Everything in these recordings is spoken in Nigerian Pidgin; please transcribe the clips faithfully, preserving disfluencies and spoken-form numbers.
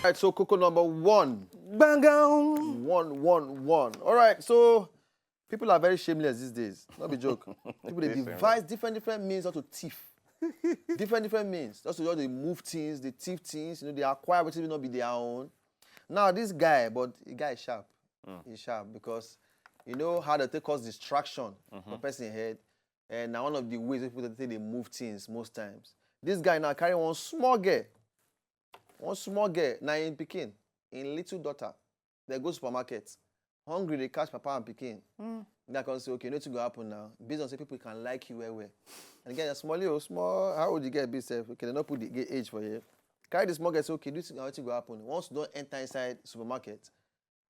All right, so koko number one. Bang down. One, one, one. All right, so people are very shameless these days. Not be joke. People they devise different, different means how to thief. Different, different means. Just to just they move things, they thief things, you know, they acquire what will not be their own. Now this guy, but the guy is sharp. Mm. He's sharp because you know how they take cause distraction mm -hmm. for person head. And now one of the ways people take they move things most times. This guy now carry one small girl. One small girl, now in Peking, in little daughter. They go supermarket. Hungry, they catch papa and Peking. Mm. They can say, okay, nothing go happen now. Based on say people can like you well well. And again, small, oh, small, how old you get be self? Okay, they not put the age for you. Carry the small girl, say, okay, this thing, nothing go happen. Once you don't enter inside supermarket,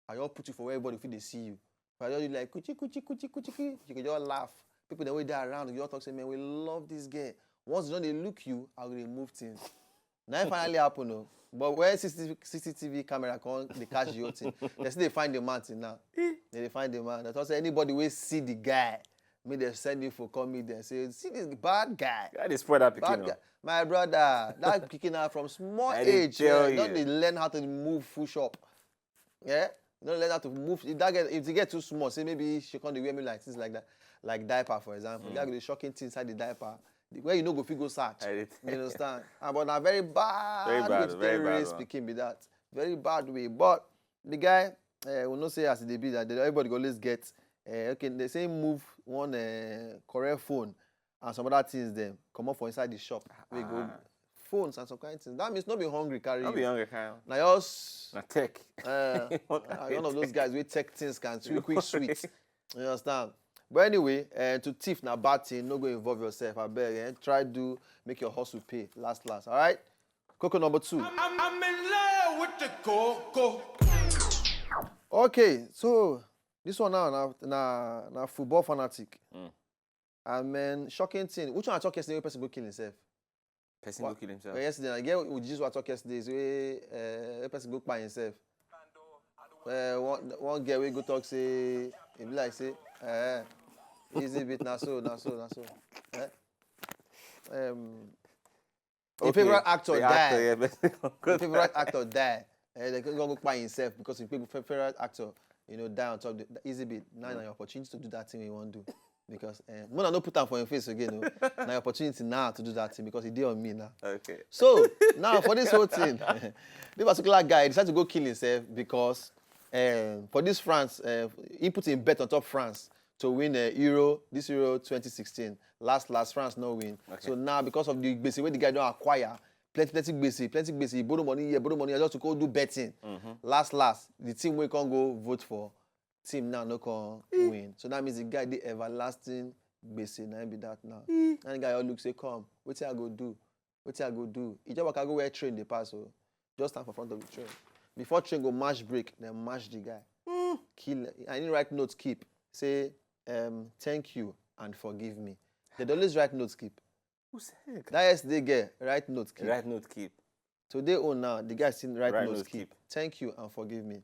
I all put you for where everybody feel they see you. But I just like, kuchi, kuchi, kuchi, kuchi, kuchi. You can just laugh. People the way they around, you all talk, say, man, we love this girl. Once they don't they look you, I will remove things. Now it finally happen, oh. But where C C T V, C C T V camera come, they catch the whole thing. They still they find the man till now. They dey find the man. They talk say anybody will see the guy, me they send you for come meet them. Say, see this bad guy. Guy, they spoil that Bad pikin. guy. My brother, that pikin now from small I dey age, tell eh, you. Don't they learn how to move full shop. Yeah? You don't learn how to move. If that get if they get too small, say maybe she can't wear me like things like that, like diaper, for example. Mm. That be the shocking thing inside the diaper. The- Where you know go fit go search. I dey You understand? Ah, but na very bad, Very bad, with very bad terrorist one. Speaking be that. Very bad way. But the guy, uh, we know say as they be that everybody go always get. Uh, okay, they say move one uh, correct phone and some other things. Them come up for inside the shop. We go Ah. Phones and some kind of things. That means not be hungry carry Not you. Be hungry, Kyle. Now yours. Na tech. Uh, What uh, kind one of those guys with tech things can quick, quick, sweet. You understand? But anyway, uh, to thief na bad thing. No go involve yourself. I beg. Eh? Try do make your hustle pay. Last, last. All right. Coco number two. I'm, I'm in love with the coco. Okay, so this one now na na, na football fanatic. Mm. And man, shocking thing. Which one I talk yesterday? When person go kill himself. Person What? Go kill himself. Well, yesterday, I get with Jesus. I talk yesterday. Say, uh, person go by himself. Uh, one one girl we go talk say, it be like say, uh, easy bit na so, na so, na so. Eh? Um, your Okay, favorite actor the actor, die. Yeah, person go Your favorite actor die. Eh, they go go by himself because his favorite actor, you know, die on top. The, the easy bit. Now, now your opportunity to do that thing you want to do. Because uh, when I don't put am for your face again, oh, now your opportunity now to do that thing because he did on me now. Okay. So now for this whole thing, this particular guy decided to go kill himself because uh, for this France, uh, he put in bet on top France to win uh, Euro, this Euro twenty sixteen. Last, last France no win. Okay. So now because of the gbese wey the guy don't acquire, plenty, plenty gbese, plenty gbese, he borrow money here, borrow money here, just to go do betting. Mm-hmm. Last, last, the team we can't go vote for, team now no can win. So that means the guy the everlasting gbese, now be that now. Mm. And the guy all look say, come, what I go do? What I go do? He just waka go where train dey pass, so just stand for front of the train. Before train go mash break, then mash the guy. Mm. Kill. I need write notes, keep. Say, um, thank you and forgive me. They always write notes, keep. Who said? That yesterday girl, write notes, keep. Write notes, keep. Today own now, the guy still write Write notes, notes, keep. Keep. Thank you and forgive me.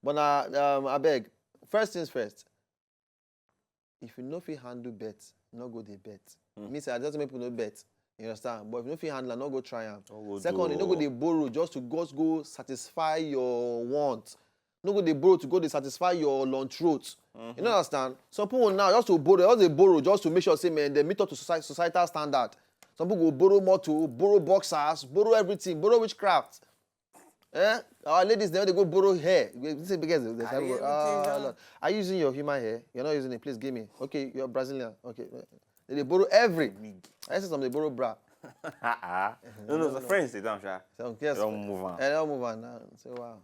But now, um, I beg. First things first. If you no fit handle bet, no go dey bet. Mm. Me say, I just make people no bet. You understand? But if you no fit handle, no go try am. No go Second, you no go do. Dey borrow just to go, go satisfy your want. No go dey borrow to go dey satisfy your long throat. Mm-hmm. You know understand? Some people now just to borrow, just dey borrow just to make sure say man they meet up to society, societal standard. Some people go borrow motor, borrow boxers, borrow everything, borrow witchcraft. Eh? Our ladies, they go borrow hair. You see, because they say, "Ah, Lord. Are you using your human hair? You're not using it. Please give me." "Okay, you're Brazilian." Okay. They, they borrow every. I see some they borrow bra. Uh-uh. No, no, no, the friends they don't, sha. Some girls don't move on. They don't move on now. So wow.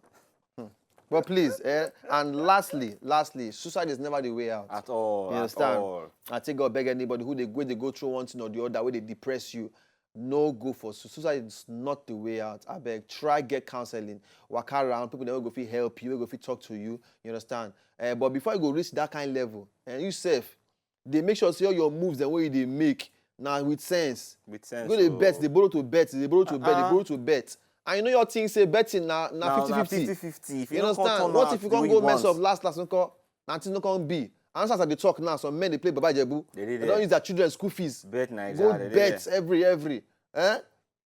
Hmm. But please, eh, and lastly, lastly, suicide is never the way out. At all. You at understand? All. I take God beg anybody who they go, they go through one thing or the other where they depress you. No go for su- suicide is not the way out. I beg, try get counseling. Walk around, people never go fit help you, go fit talk to you. You understand? Eh, but before you go reach that kind level, and you safe, they make sure say all your moves and what you they make now with sense. With sense. Go dey oh. Bet, they borrow to bet, they borrow to bet, they Uh-uh. borrow to bet. And you know your thing say betting na na Now, fifty na fifty. fifty fifty. If You you don't come understand? Turn What out if you the can't way go you mess want. Up last last, no come, nothing no come be. And as I dey talk now, some men they play Baba Jebu. They did They it. Don't use their children's school fees. Bet Nigeria. Go they did bet it. Every every. Eh?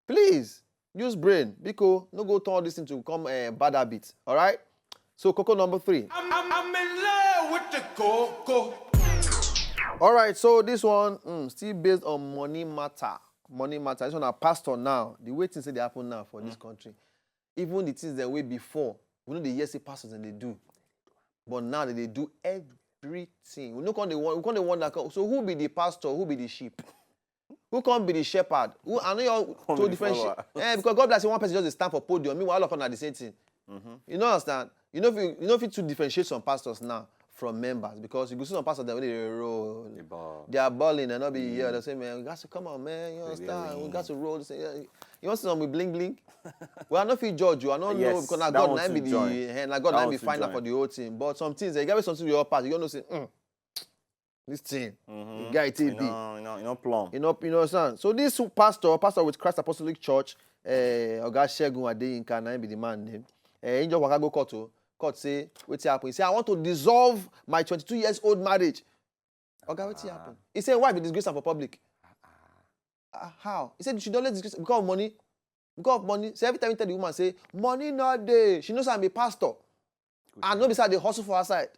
Please use brain. Biko, no go turn all this thing to come uh, bad habit. All right. So cocoa number three. I'm, I'm, I'm in love with the coco. All right, so this one mm, still based on money matter. Money matter. This one a pastor now. The way things say they happen now for this country, even the things that way before, we know the years say pastors and they do, but now they, they do everything. We no come they want. We come they wonder. So who be the pastor? Who be the sheep? Who come be the shepherd? Who I know you all two different. Sheep. Eh, because God bless you, one person just dey stand for podium. Meanwhile, all of them are the same thing. You know understand? You know if you, you know if you to differentiate some pastors now from members because you go see some pastors that really roll. The ball. They are balling and not be here. They say, man, we got to come on, man. You understand? We got to roll. Say, yeah. You want some with bling bling? Well, I know if you judge you, I don't know Yes, because na that God one na too be the join. Eh, na God That na one be too final join. For the whole thing. But some things, they get something to your part. You don't know say, mm, this thing, the guy take You be. Know, you know, you know, plumb. You know, you know, son. So this pastor, pastor with Christ Apostolic Church, uh, Oga Shegun Adeyinka, na him be the man name. Uh, he just waka go court o. Court say, wetin happen? He say, I want to dissolve my twenty-two years old marriage. Oga, wetin happen? He say, wife dey disgrace am for public. Uh, how? He said she dey always disgrace because of money. Because of money. So every time he tell the woman, say, money no dey. She knows I'm a pastor. And no be say I dey hustle for outside.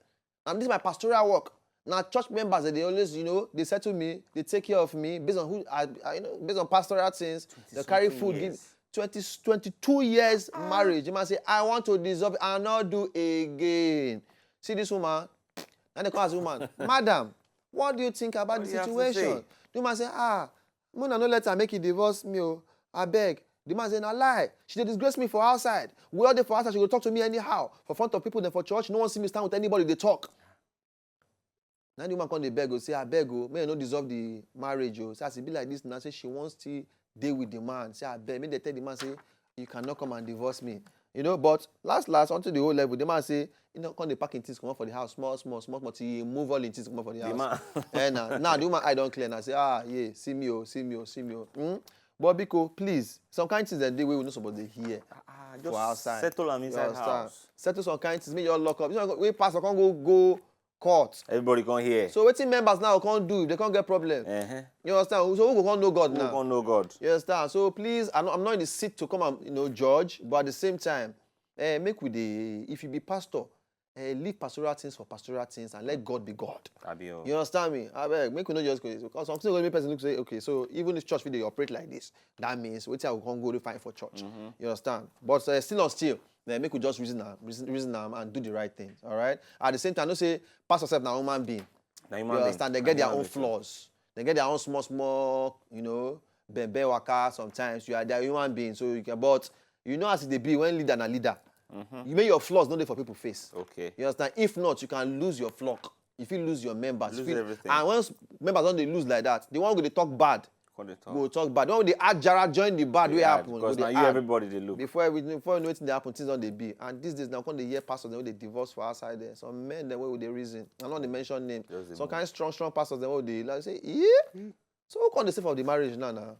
And this is my pastoral work. Now church members that they always, you know, they settle me, they take care of me based on who I, I you know, based on pastoral things. They carry Something food, give years. twenty, twenty-two years marriage. The man say, I want to dissolve it and not do again. See this woman, and they call as woman, madam, what do you think about What the do you have to situation? Say? The woman say, ah, Mona no let her make it divorce me. Oh. I beg. The man say, na lie. She dey disgrace me for outside. We all dey for outside. She go talk to me anyhow for front of people. Then for church, no one see me stand with anybody. They talk. Now the woman come dey beg, go say, I beg, oh, may I not dissolve the marriage, oh. So as it be like this now, say she wants to deal with the man. Say I beg. May they tell the man say, you cannot come and divorce me. You know, but last last onto the whole level, the man say, you know, come the packing things come up for the house, small, small, small, small, till he move all in things come up for the, house. Man. And now, now the woman I don't clear and I say, ah, yeah, see me, oh, see me, oh, see me, oh. Hmm? But Biko, please, some kind of things that they we not supposed to hear Ah, for just outside. Settle am You inside understand? House. Settle some kind of things, make you all lock up. You know, we pastor can't go go court. Everybody come here. So wetin members now can't do, they can't get problem. Uh-huh. You understand? So who go can't know God Who now? Come know God? You understand? So please, I'm, I'm not in the seat to come and you know judge, but at the same time, eh, make with the if you be pastor, eh, leave pastoral things for pastoral things and let God be God. Abi o. You understand me? I beg, make we not just go because something will make person look say, okay, so even if church fit dey operate like this, that means wetin I go come go dey find for church. You understand? But uh, still on still, then make we just reason am, reason, reason am and do the right thing. All right. At the same time, no say pastor sef na human being. Na You human being. Understand? They Na get their human own being. Flaws. They get their own small, small, you know, bembe waka. Sometimes you are they are human beings, so you can. But you know as it dey be when leader na leader, you make your flaws not there for people face. Okay. You understand? If not, you can lose your flock. If you lose your members, Lose if you- everything. And once members don't they lose like that, the one go dey talk bad, Come dey talk. go talk bad. The one go dey add jara join the bad way Yeah, happen. because Go now dey you add. Everybody they look. Before everything, before you know wetin dey happen, things don dey be. And these days now, come dey hear pastors dem wey dey divorce for outside there. Some men dem wey we dey reason. I no dey mention name. Just dey Some move. Kind strong strong pastors dem wey we dey like say, yeah. So who come dey save for the marriage now now?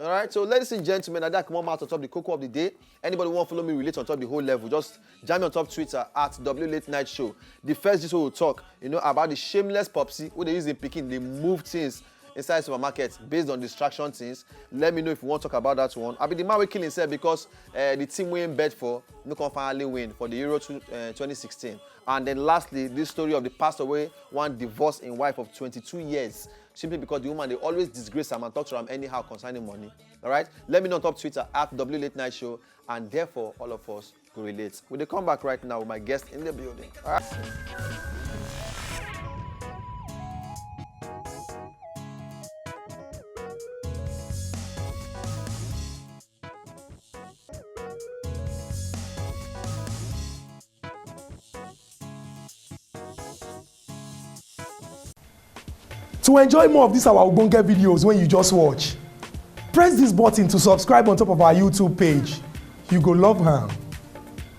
All right. So ladies and gentlemen, I like more mouth on top the cocoa of the day. Anybody want follow me relate on top the whole level? Just jam me on top Twitter at W Late Night Show. The first this we will talk, you know, about the shameless popsy who they use in picking, they move things inside supermarket based on distraction things. Let me know if you want to talk about that one. I be the man we kill himself because uh, the team we in bed for no can finally win for the Euro two, uh, twenty sixteen. And then lastly, this story of the pastor where one divorced in wife of twenty-two years simply because the woman they always disgrace him and talk to him anyhow concerning money. All right, let me know on top Twitter at W Late Night Show, and therefore all of us go relate. We dey come back right now with my guest in the building. All right. To enjoy more of these our ogbonge videos wey you just watch, press this button to subscribe on top of our YouTube page. You go love am.